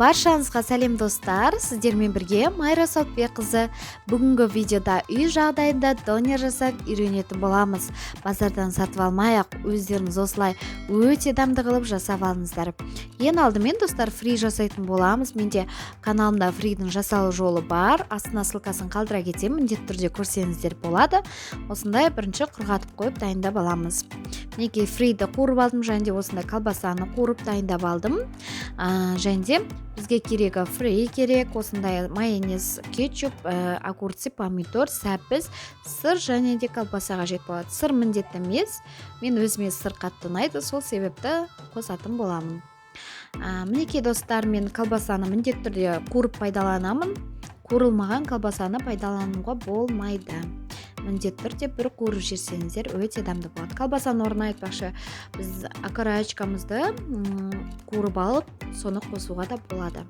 Баршаңызға сәлем достар, сіздермен бірге Майра Сауытбекқызы. Бүгінгі видеода үй жағдайында донер жасап үйренетін боламыз. Базардан сатып алмай-ақ, өздеріңіз осылай өте дәмді қылып жасап алыңыздар. Ең алдымен достар фри жасайтын боламыз. Менде каналымда фридің жасалу жолы бар. Астына ссылкасын қалдыра кетемін, міндетті түрде көрсеңіздер болады. Осындай бірінші құрғатып қойып дайындап аламыз. Мінекей фриді қуырып алдым, және де осындай колбасаны қуырып дайындап алдым. Және де бізге керегі фри керек, осындай майонез, кетчуп, огурцы, помидор, сәбіз, сыр және де колбаса қажет болады. Сыр міндетті емес, мен өзіме сыр қатты ұнайды, сол себепті қосатын боламын. Мінекей достар, мен колбасаны міндетті түрде қуырып пайдаланамын. Қуырылмаған колбасаны пайдалануға болмайды. Міндетті түрде бір қуырып жесеңіздер өте дәмді болады. Колбасаның орнына айтпақшы, біз окорочкамызды қуырып алып, соны қосуға да болады.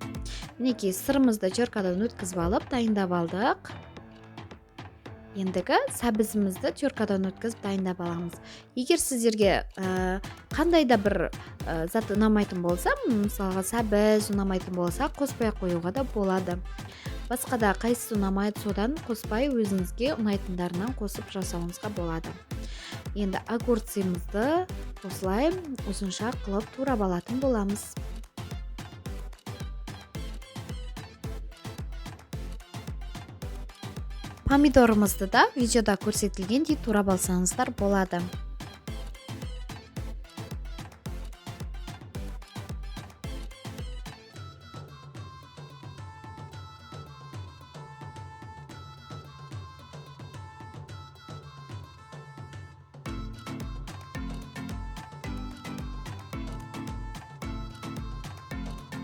Мінекей сырымызды теркадан өткізіп алып, дайындап алдық. Ендігі сәбізімізді теркадан өткізіп дайындап аламыз. Егер сіздерге қандай да бір зат ұнамайтын болса, мысалға сәбіз ұнамайтын болса, қоспай қоюға да болады. Басқа да қайсысы ұнамайды, содан қоспай өзіңізге ұнайтындарынан қосып жасауыңызға болады. Енді огурцымызды осылай ұзынша қылып турап алатын боламыз. Помидорымызды да видеода көрсетілгендей турап алсаңыздар болады.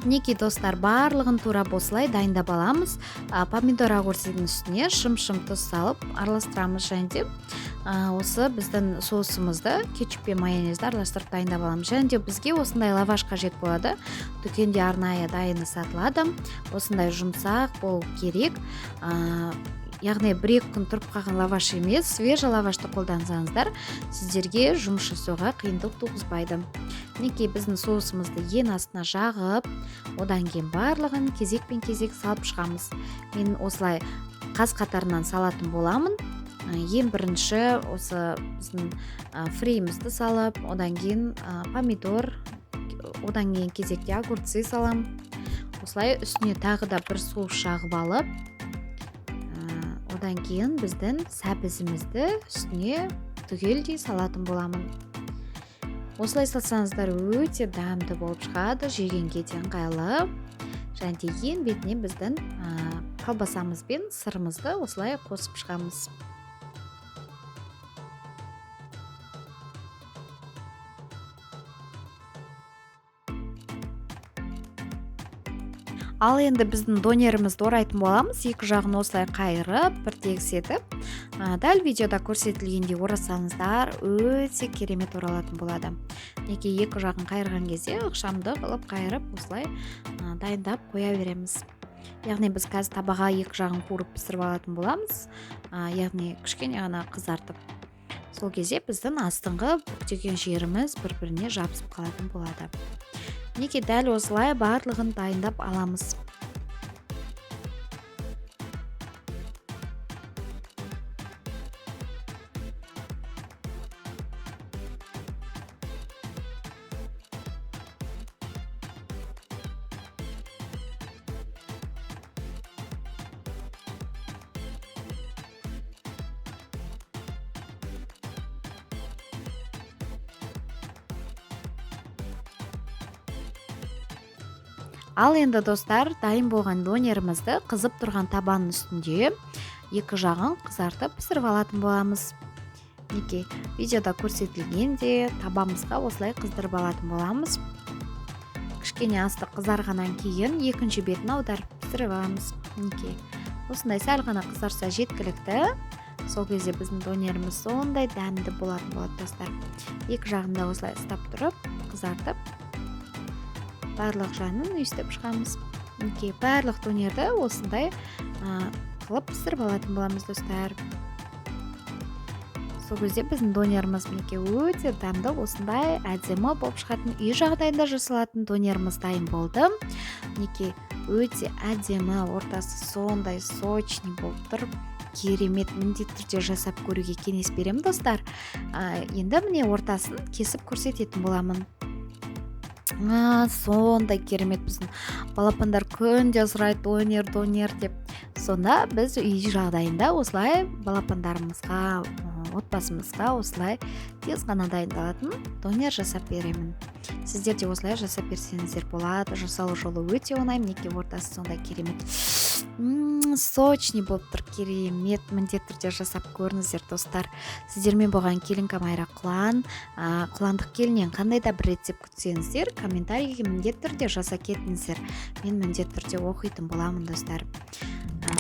Мінекей достар, барлығын турап осылай дайындап аламыз. Помидор огурцидың үстіне шым-шым тұз салып араластырамыз. Және де осы біздің соусымызды кетчуп пен майонезді араластырып дайындап аламыз. Және де бізге осындай лаваш қажет болады. Дүкенде арнайы дайыны сатылады. Осындай жұмсақ болу керек. Яғни бір-екі күн тұрып қалған лаваш емес, свежий лавашты қолдансаңыздар, сіздерге жұмыс жасауға қиындық туғызбайды. Мінекей біздің соусымызды ең астына жағып, одан кейін барлығын кезекпен кезек салып шығамыз. Мен осылай қаз қатарынан салатын боламын. Ең бірінші осы біздің фриімізді салып, одан кейін помидор, одан кейін кезекте огурцы салам. Осылай үстіне тағы да бір соус жағып алып, одан кейін біздің сәбізімізді үстіне түгелдей салатын боламын. Осылай салсаңыздар өте дәмді болып шығады, жегенге де ыңғайлы. Және де ең бетіне біздің колбасамыз бен сырымызды осылай қосып шығамыз. Ал енді біздің донерімізді орайтын боламыз. Екі жағын осылай қайырып, бір тегіс етіп, дәл видеода көрсетілгендей орасаңыздар өте керемет оралатын болады. Мінекей екі жағын қайырған кезде ықшамды қылып қайырып осылай дайындап қоя береміз. Яғни біз қазір табаға екі жағын қуырып пісіріп алатын боламыз, яғни кішкене ғана қызартып. Сол кезде біздің астыңғы бүктеген жеріміз бір-біріне жабысып қалатын болады. Мінекей дәл осылай барлығын дайындап аламыз. Ал енді достар, дайын болған донерімізді қызып тұрған табанның үстінде екі жағын қызартып пісіріп алатын боламыз. Мінекей видеода көрсетілгенде табамызға осылай қыздырып алатын боламыз. Кішкене асты қызарғаннан кейін екінші бетін аударып пісіріп аламыз. Мінекей осындай сәл ғана қызарса жеткілікті. Сол кезде біздің донеріміз сондай дәмді болатын болады достар. Екі жағын да осылай ұстап тұрып, қызартып, барлық жағын өйстіп шығамыз. Мінекей барлық донерді осындай қылып пісіріп алатын боламыз достар. Сол кезде біздің донеріміз мінекей өте дәмді, осындай әдемі болып шығатын үй жағдайында жасалатын донеріміз дайын болды. Мінекей, өте әдемі, ортасы сондай сочный болып тұр, керемет. Міндетті түрде жасап көруге кеңес беремін, достар. Енді міне, ортасын кесіп көрсететін боламын. Сондай керемет! Біздің балапандар күнде сұрайды «донер, донер» деп. Сонда біз үй жағдайында осылай балапандарымызға, отбасымызға осылай тез ғана дайындалатын донер жасап беремін. Сіздер де осылай жасап берсеңіздер болады. Жасалу жолы өте оңай. Мінекей, ортасы сондай керемет, сочный болып тұр, керемет. Міндетті түрде жасап көріңіздер, достар. Сіздермен болған келінка Майра Құлан. Құландық келіннен қандай да бір рецепт күтсеңіздер, комментарийге міндетті түрде жаза кетіңіздер, мен міндетті түрде оқитын боламын, достар.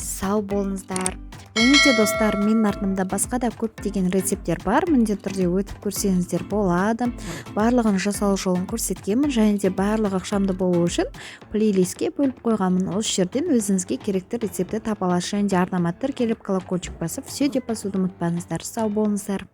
Сау болыңыздар. Және де, достар, менің арнамда басқа да көптеген рецепттер бар, міндетті түрде өтіп көрсеңіздер болады. Барлығын жасалу жолын көрсеткенмін және де барлығы ықшамды болу үшін плейлистке бөліп қойғанмын. Осы жерден өзіңізге керекті рецептті таба аласыз. Және де арнама тіркеліп, колокольчик басып, «все» деп басуды ұмытпаңыздар. Сау болыңыздар.